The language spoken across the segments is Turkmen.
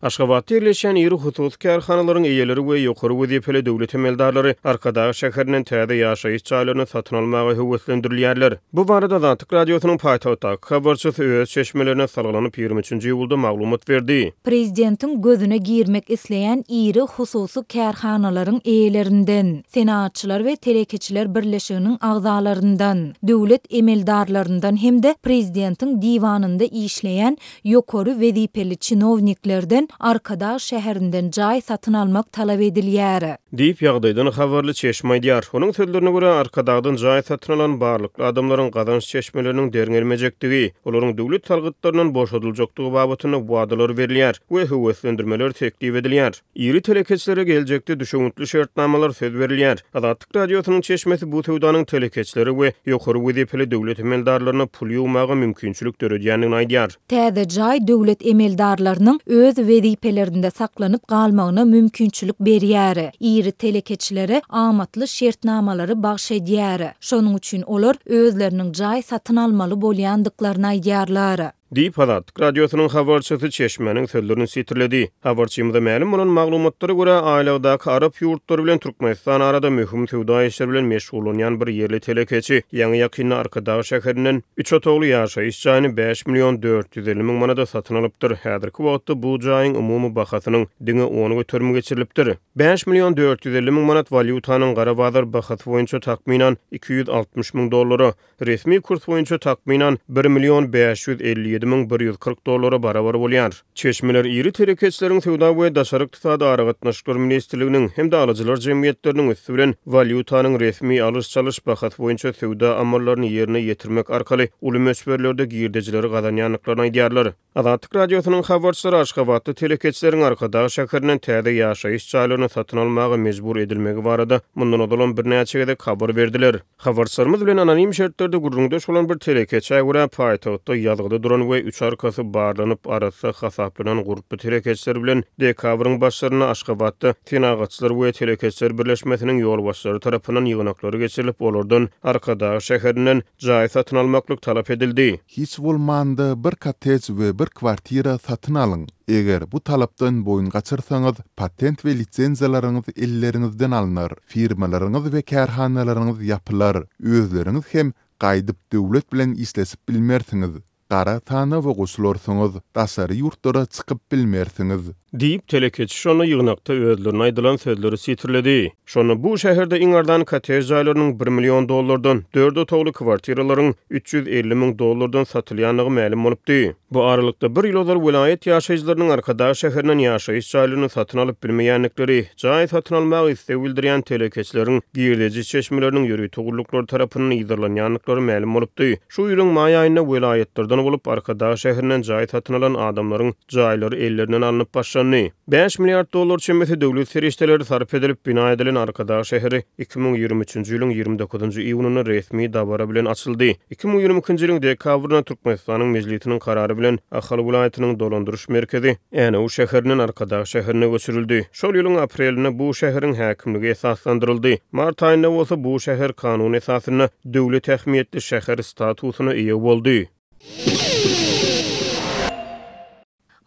Aşgabatda ýerleşýän iri hususy kärhanalaryň eýeleri we ýokary wezipeli döwlet emeldarlary Arkadag şäherinden täze ýaşaýyş jaýlaryny satyn almaga höweslendirilýärler. Bu barada Azatlyk Radiosynyň paýtagtdaky habarçysy öz çeşmelerine salgylanyp, 23-nji iýulda maglumat berdi. Prezidentiň gözüne girmek isleýän iri hususy kärhanalaryň eýelerinden, Senagatçylar we telekeçiler birleşiginiň agzalaryndan, döwlet emeldarlaryndan hem-de prezidentiň diwanynda işleýän ýokary wezipeli çinowniklerden Arkadag şäherinden jaý satyn almak talap edilýär. Diýip, ýagdaýdan habarly çeşme aýdýar. Onuň sözlerine görä, Arkadagdan jaý satyn alan barlykly adamlaryň gazanç çeşmeleriniň derňelmejekdigi, olaryň döwlet salgytlaryndan boşadyljakdygy babatynda wadalar berilýär we höweslendirmeler teklip edilýär. Iri telekeçilere geljekde düşewüntli şertnamalar söz berilýär. Azatlyk Radiosynyň çeşmesi bu söwdanyň telekeçilere we ýokary wezipeli döwlet emeldarlaryna pul ýuwmaga mümkinçilik döredýändigini aýdýar. Täze jaý döwlet emeldarlarynyň öz wezipelerinde saklanyp galmagyna mümkinçilik berýär, iri telekeçilere amatly şertnamalary bagş edýär. Şonuň üçin olar özleriniň jaý satyn almaly bolýandyklaryny aýdýarlar. Diýip, Azatlyk Radiosynyň habarçysy çeşmäniň sözlerini sitirledi. Habarçymyza mälim bolan maglumatlara görä, aýlagdaky arap ýurtlary bilen Türkmenistan arada möhüm söwda işleri bilen meşgullanýan bir ýerli telekeçi ýaňy-ýakynda Arkadag şäherinden üç otagly ýaşaýyş jaýyny 5 million 450 müň manada satyn alypdyr. Häzirki wagtda bu jaýyň umumy bahasynyň diňe on göterimi geçirilipdir. 5 million 450 müň manat walýutanyň gara bazar bahasy boýunça takmynan 260 müň dollara, Resmi kurs boýunça takmynan bir million 557 müň 140 dollara barabar bolýar. Çeşmeler iri telekeçileriň Söwda we daşary ykdysady aragatnaşyklar ministrliginiň hem-de alyjylar jemgyýetleriniň üsti bilen walýutanyň resmi alyş-çalyş bahasy boýunça söwda amallaryny ýerine ýetirmek arkaly uly möçberlerde girdejileri gazanýandyklaryny aýdýarlar. Azatlyk Radiosynyň habarçylary aşgabatly telekeçileriň Arkadag şäherinden täze ýaşaýyş jaýlaryny satyn almaga mejbur edilmegi barada mundan ozalam birnäçe gezek habar berdiler. Habarçylarymyz bilen anonim şertlerde gürrüňdeş bolan bir telekeçä görä, paýtagtda ýazgyda duran we üç arkasy barlanyp, arassa hasaplanan gurply telekeçiler bilen dekabryň başlarynda Aşgabatda Senagatçylar we telekeçiler birleşmesiniň ýolbaşçylary tarapyndan ýygnaklary geçirilip, olardan Arkadag şäherinden jaý satyn almaklyk talap edildi. Hiç bolmanda bir kottej we bir kwartira satyn alyň. Eger bu talapdan boýun gaçyrsaňyz, patent we lisenziýalaryňyz elleriňizden alnar, firmalaryňyz we kärhanalaryňyz ýapylar, özleriňiz hem gaýdyp döwlet bilen işleşip bilmersiňiz, gara sanawa goşularsyňyz, daşary ýurtlara çykyp bilmersiňiz. Diýip, telekeçi şonda ýygnakda özlerine aýdylan sözleri sitirledi. Şonda bu şäherde iň arzan kottej jaýlarynyň bir million dollardan, dört otagly kwartiralaryň 350 müň dollardan satylýandygy mälim bolupdy. Bu aralykda, bir ýyl ozal welaýat ýaşaýjylarynyň Arkadag şäherinden ýaşaýyş jaýlaryny satyn alyp bilmeýändikleri, jaý satyn almaga isleg bildirýän telekeçileriň girdeji çeşmeleriniň ýörite gulluklary tarapyndan yzarlanýandyklary mälim bolupdy. Şu ýylyň maý aýynda welaýatlardan bolup Arkadag şäherinden jaý satyn alan adamlaryň jaýlary ellerinden alnyp başlandy. Bäş milliard dollar çemesi döwlet serişdeleri sarp edilip bina edilen Arkadag şäheri 2023-nji ýylyň 29-njy iýunynda resmi dabara bilen açyldy. 2022-nji ýylyň dekabrynda Türkmenistanyň Mejlisiniň karary bilen Ahal welaýatynyň dolandyryş merkezi Änew şäherinden Arkadag şäherine göçürildi. Şol ýylyň aprelinde bu şäheriň häkimligi esaslandyryldy. Mart aýynda bolsa bu şäher kanun esasynda döwlet ähmiýetli şäher statusyna eýe boldy.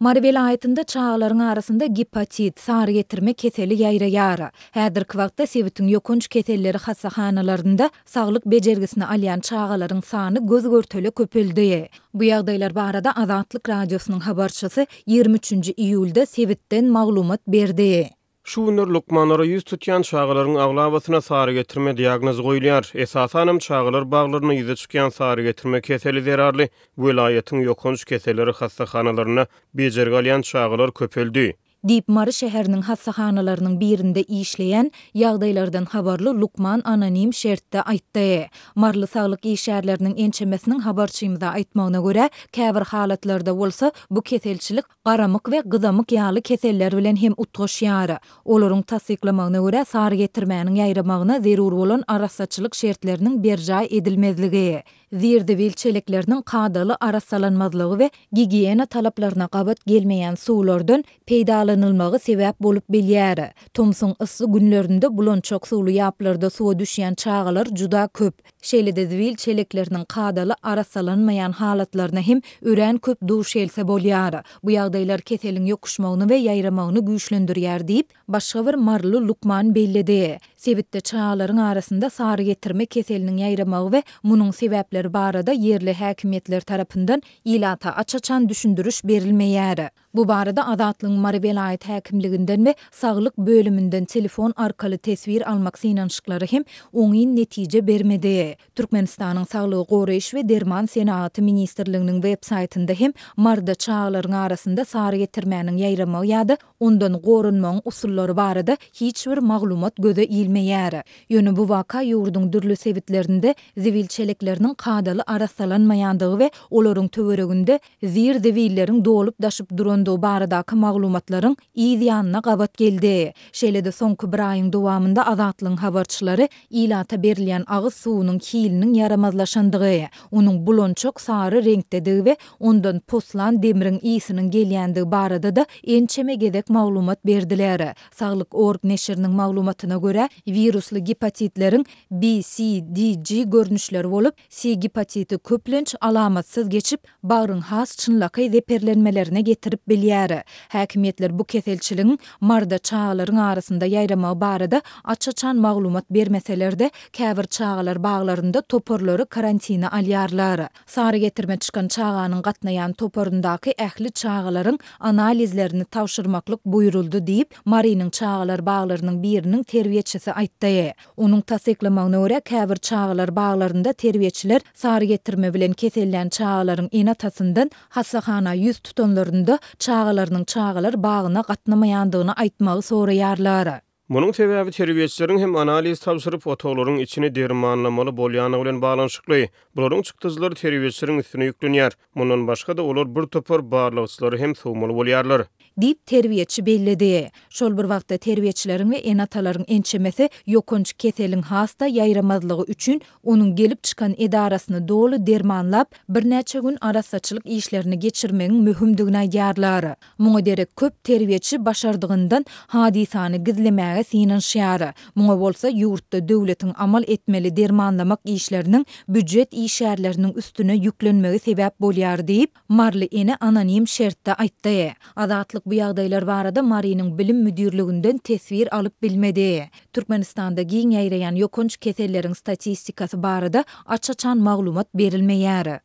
Mary welaýatynda çagalaryň arasynda gepatit, sarygetirme keseli ýaýraýar. Häzirki wagtda sebitiň ýokanç keselleri hassahanalarynda saglyk bejergisini alýan çagalaryň sany göz-görtele köpeldi. Bu ýagdaýlar barada Azatlyk Radiosynyň habarçysy 23-nji iýulda sebitden maglumat berdi. Şu günler lukmanlara ýüz tutýan çagalaryň aglabasyna sarygetirme diagnozy goýulýar. Esasanam çagalar baglarynda ýüze çykýan sarygetirme keseli zerarly welaýatyň ýokanç keselleri hassahanalarynda bejergi alýan çagalar köpeldi. Diýip, Mary şäheriniň hassahanalarynyň birinde işleýän, ýagdaýlardan habarly lukman anonim şertde aýtdy. Maryly saglyk işgärleriniň ençemesiniň habarçymyza aýtmagyna görä, käbir halatlarda bolsa bu keselçilik garamyk we gyzamyk ýaly keseller bilen hem utgaşýar. Olaryň tassyklamagyna görä, sarygetirmäniň ýaýramagyna zerur bolan arassaçylyk şertleriniň berjaý edilmezligi, zir-zibil çelekleriniň kadaly arassalanmazlygy we gigiýena talaplaryna gabat gelmeýän suwlardan peýdalanylmagy. peýdalanylmagy sebäp bolup bilýär. Tomsuň yssy günlerinde bulançak suwly ýaplarda suwa düşýän çagalar juda köp. Şeýle-de zibil çelekleriniň kadaly arassalanmaýan halatlaryna hem örän köp duş gelse bolýar. Bu ýagdaýlar keseliň ýokuşmagyny we ýaýramagyny güýçlendirýär diýip, başga bir maryly lukman belledi. Sebitde çagalaryň arasynda sarygetirme keseliniň ýaýramagy we munuň sebäpleri barada ýerli häkimiýetler tarapyndan ilata aç-açan düşündiriş berilmeýär. Bu barada Azatlygyň Mary welaýat häkimliginden we saglyk bölüminden telefon arkaly teswir almak synanyşyklary hem oňyn netije bermedi. Türkmenistanyň Saglygy goraýyş we derman senagaty ministrliginiň web saýtynda hem Maryda çagalaryň arasynda sarygetirmäniň ýaýramagy ýa-da ondan goranmagyň usullary barada hiç bir maglumat göze ilmeýär. Ýöne bu waka ýurduň dürli sebitlerinde zibil çelekleriniň kadaly arassalanmaýandygy we olaryň töwereginde zir-zibilleriň dolup-daşyp durandygy baradaky maglumatlaryň yz ýanyna gabat geldi. Şeýle-de soňky bir aýyň dowamynda Azatlygyň habarçylary ilata berilýän agyz suwunyň hiliniň ýaramazlaşandygy, onuň bulançak sary reňkdedigi we ondan poslan demriň ysynyň gelýändigi barada-da ençeme gezek maglumat berdiler. Saglyk. Org neşiriniň maglumatyna görä, wirusly gepatitleriň B, C, D, G görnüşleri bolup, C gepatiti köplenç alamatsyz geçip, bagryň has çynlakaý zeperlenmelerine getirip bilýär. Häkimiýetler bu keselçiligiň Maryda çagalaryň arasynda ýaýramagy barada aç-açan maglumat bermeseler-de, käbir çagalar baglarynda toparlary karantine alýarlar. Sarygetirme çykan çaganyň gatnaýan toparyndaky ähli çagalaryň analizlerini tabşyrmaklyk buýruldy diýip, Marynyň çagalar baglarynyň biriniň terbiýeçisi aýtdy. Onuň tassyklamagyna görä, käbir çagalar baglarynda terbiýeçiler sarygetirme bilen kesellän çagalaryň ene-atasyndan hassahana ýüz tutanlarynda, çagalarynyň çagalar bagyna gatnamaýandygyny aýtmagy soraýarlar. Munuň sebäbi terbiýeçileriň hem analiz tabşyryp, otaglaryň içini dermanlamaly bolýandygy bilen baglanyşykly. Bularyň çykdajylary terbiýeçileriň üstüne ýüklenýär. Mundan başga-da, olar bir topar barlagçylary hem sowmaly bolýarlar. Diýip, terbiýeçi belledi. Şol bir wagtda, terbiýeçileriň we ene-atalaryň ençemesi ýokanç keseliň has-da ýaýramazlygy üçin onuň gelip çykan edarasyny doly dermanlap, birnäçe gün arassaçylyk işlerini geçirmegiň möhümdigini aýdýarlar. Muňa derek köp terbiýeçi başardygyndan hadysany gizlemäge synanyşýar. Muňa bolsa ýurtda döwletiň amal etmeli dermanlamak işleriniň býujet işgärleriniň üstüne ýüklenmegi sebäp bolýar diýip, maryly ene anonim şertde aýtdy. Azatlyk bu ýagdaýlar barada Marynyň bilim müdirliginden teswir alyp bilmedi. Türkmenistanda giň ýaýraýan ýokanç keselleriň statistikasy barada aç-açan maglumat berilmeýär.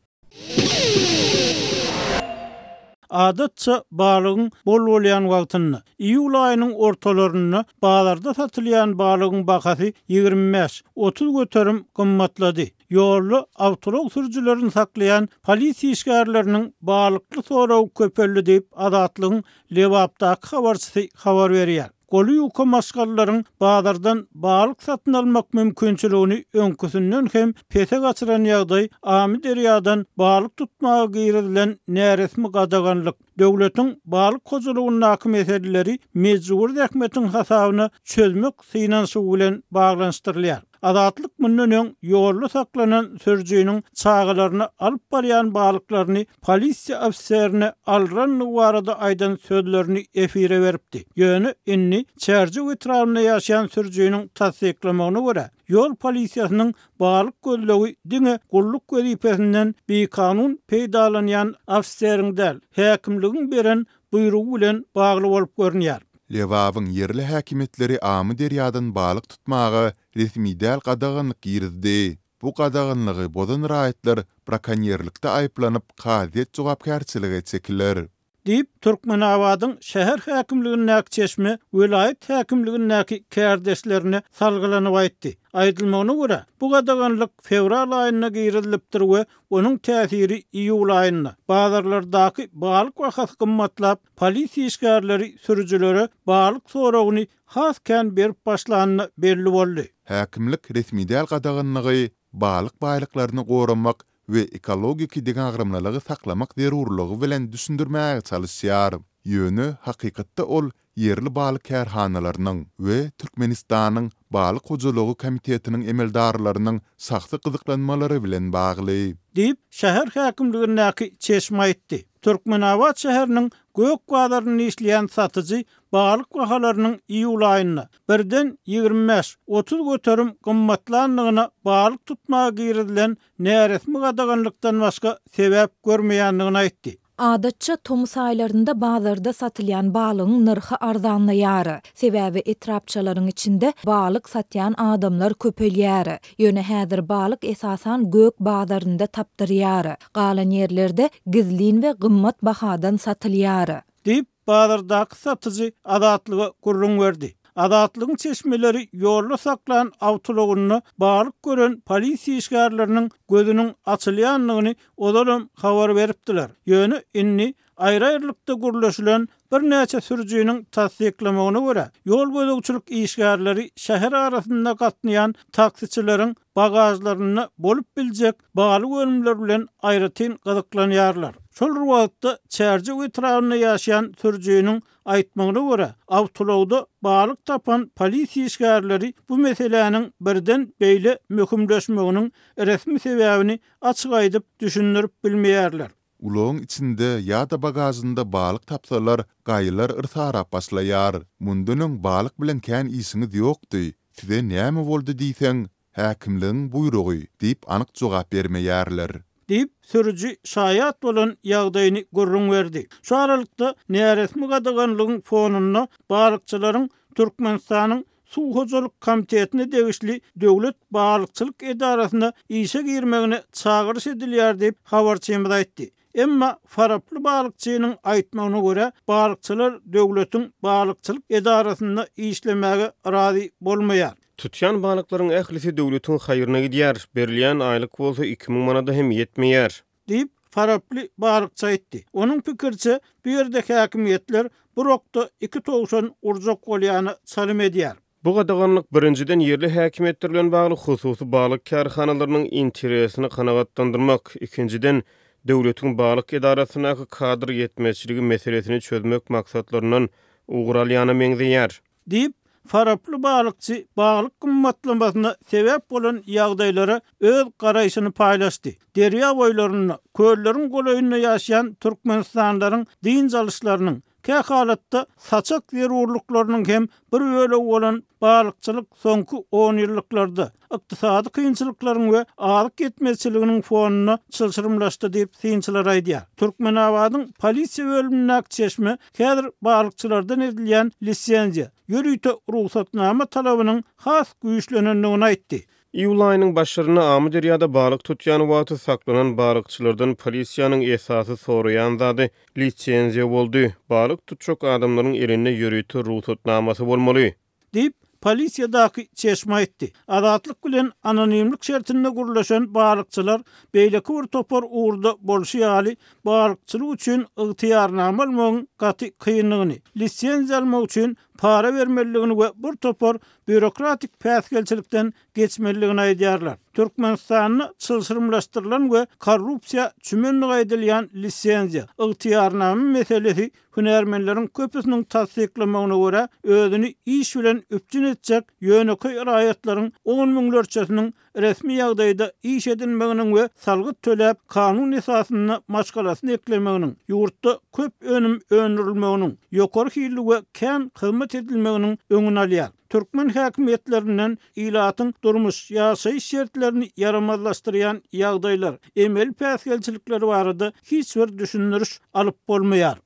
Adatça, balygyň bol bolýan wagtynda, iýul aýynyň ortalarynda bazarda satylýan balygyň bahasy 25, 30% gymmatlady. Ýolda awtoulag sürüjilerini saklaýan polisiýa işgärleriniň balykly soragy köpeldi diýip, Azatlygyň Lebapdaky habarçysy habar berýär. Goly ýuka maşgalalaryň bazardan balyk satyn almak mümkinçiligini öňküsinden hem pese gaçyran ýagdaý Amyderýadan balyk tutmaga girizilen näresmi gadaganlyk, döwletiň balyk hojalygyndaky meseleleri mejbury zähmetiň hasabyna çözmek synanyşygy bilen baglanyşdyrylýar. Azatlyk mundan öň ýolda saklanan sürüjiniň çagalaryna alyp barýan balyklaryny polisiýa ofiserine aldyrandygy barada aýdan sözlerini efire beripdi. Ýöne indi Çärjew etrabynda ýaşaýan sürüjiniň tassyklamagyna görä, ýol polisiýasynyň balyk gözlegi diňe gulluk wezipesinden bikanun peýdalanýan ofiseriň däl, häkimligiň beren buýrugy bilen bagly bolup görünýär. Lebabyň ýerli häkimiýetleri Amyderýadan balyk tutmaga resmi däl gadaganlyk girizdi. Bu gadaganlygy bozan raýatlar brakonýerlikde aýyplanyp, kazyýet jogapkärçilige çekiler. Diýip, Türkmenabadyň şäher häkimligindäki çeşme welaýat häkimligindäki kärdeşlerine salgylanyp aýtdy. Aýdylmagyna görä, bu gadaganlyk fewral aýynda girizilipdir we Onuň täsiri iýul aýynda, bazarlardaky balyk bahasy gymmatlap, polisiýa işgärleri sürüjilere balyk soragyny has kän berip başlanda belli boldy. Häkimlik resmi däl gadaganlygy balyk baýlyklaryny goramak we ekologik deňagramlylygy saklamak zerurlygy bilen düşündirmäge çalyşýar. Ýöne hakykatda ol ýerli balyk kärhanalarynyň we Türkmenistanyň Balyk hojalygy komitetiniň emeldarlarynyň şahsy gyzyklanmalary bilen bagly. Diýip, şäher häkimligindäki çeşme aýtdy. Türkmenabat şäheriniň Gök bazarynda işleýän satyjy balyk bahalarynyň iýul aýynda birden 25, 30 göterim gymmatlandygyna balyk tutmaga girizilen näresmi gadaganlykdan başga sebäp görmeýändigini aýtdy. Adatça, tomus aýlarynda bazarda satylýan balygyň nyrhy arzanlaýar. Sebäbi etrapçalaryň içinde balyk satýan adamlar köpelýär. Ýöne häzir balyk esasan gök bazarynda tapdyrýar. Galan ýerlerde gizlin we gymmat bahadan satylýar. Diýip, bazardaky satyjy Azatlyga gürrüň berdi. Azatlygyň çeşmeleri ýolda saklan awtoulagynda balyk gören polisiýa işgärleriniň gözüniň açylýandygyny ozalam habar beripdiler. Ýöne indi aýry-aýrylykda gürleşilen birnäçe sürüjiniň tassyklamagyna görä, ýol gözegçilik işgärleri şäher arasynda gatnaýan taksiçileriň bagažlarynda bolup biljek balyk önümleri bilen aýratyn gyzyklanýarlar. Şol bir wagtda, Çärjew etrabynda ýaşaýan sürüjiniň Aýtmagyna görä, awtoulagda balyk tapan polisiýa işgärleri bu meseläniň birden beýle möhümleşmeginiň resmi sebäbini açyk aýdyp düşündirip bilmeýärler. Ulagyň içinde ýa-da bagažynda balyk tapsalar, gaýylar yrsarap başlaýar. Mundan öň balyk bilen kän işiňiz ýokdy, size näme boldy diýseň, Häkimligiň buýrugy, diýip anyk jogap bermeýärler. Diýip, sürüji şaýat bolan ýagdaýyny gürrüň berdi. Şu aralykda, näresmi gadaganlygyň fonunda balykçylaryň Türkmenistanyň Suw hojalyk komitetine degişli döwlet balykçylyk edarasyna işe girmegine çagyryş edilýär diýip, habarçymyz aýtdy. Emma faraply balykçynyň aýtmagyna görä, balykçylar döwletiň balykçylyk edarasynda işlemäge razy bolmaýar. Tutýan balyklaryň ählisi döwletiň haýryna gidýär, berilýän aýlyk bolsa 2000 manada hem ýetmeýär. Diýip, faraply balykçy aýtdy. Onuň pikiriçe, bu ýerde häkimiýetler bir okda iki towşan urjak bolýana çalym edýär. Bu gadaganlyk, birinjiden, ýerli häkimiýetler bilen bagly hususy balyk kärhanalarynyň interesini kanagatlandyrmak, ikinjiden, döwletiň balyk edarasyndaky kadr ýetmezçiligi meselesini çözmek maksatlaryndan ugur alýana meňzeýär. Diýip, faraply balykçy balyk gymmatlamasyna sebäp bolan ýagdaýlara öz garaýşyny paýlaşdy. Derýa boýlarynda, kölleriň golaýynda ýaşaýan türkmenistanlylaryň dynç alyşlarynyň, Kä halatda saçak zerurlyklarynyň hem bir bölegi bolan balykçylyk soňky onýyllyklarda ykdysady kynçylyklaryň we azyk ýetmezçiliginiň fonunda çylşyrymlaşdy diýip, synçylar aýdýar. Türkmenabadyň polisiýa bölümindäki çeşme häzir balykçylardan edilýän lisenziýa, ýörite rugsatnama talabynyň has güýçlenendigini aýtdy. Iýul aýynyň başlarynda Amyderýada balyk tutýan wagty saklanan balykçylardan polisiýanyň esasy soraýan zady lisenziýa boldy. Balyk tutjak adamlaryň elinde ýörite rugsatnamasy bolmaly. Diýip, polisiýadaky çeşme aýtdy. Azatlyk bilen anonimlik şertinde gürleşen balykçylar beýleki bir topar ugurda bolşy ýaly, balykçylyk üçin ygtyýarnama almagyň gaty kyndygyny, lisenziýa almak üçin para bermelidigini we bir topar býurokratik päsgelçilikden geçmelidigini aýdýarlar. Türkmenistanda çylşyrymlaşdyrylan we korrupsiýa çümendigi aýdylýan lisenziýa, ygtyýarnama meselesi hünärmenleriň köpüsiniň tassyklamagyna görä, özüni iş bilen üpjün etjek ýönekeý raýatlaryň on müňlerçesiniň resmi ýagdaýda iş edinmeginiň we salgyt töläp, kanun esasynda maşgalasyny eklemeginiň, ýurtda köp önüm öndürilmeginiň, ýokary hilli we kän hyzmat edilmeginiň öňüni alýar. Türkmen häkimiýetlerinden ilatyň durmuş, ýaşaýyş şertlerini ýaramazlaşdyrýan ýagdaýlar, emeli päsgelçilikler barada hiç bir düşündiriş alyp bolmaýar.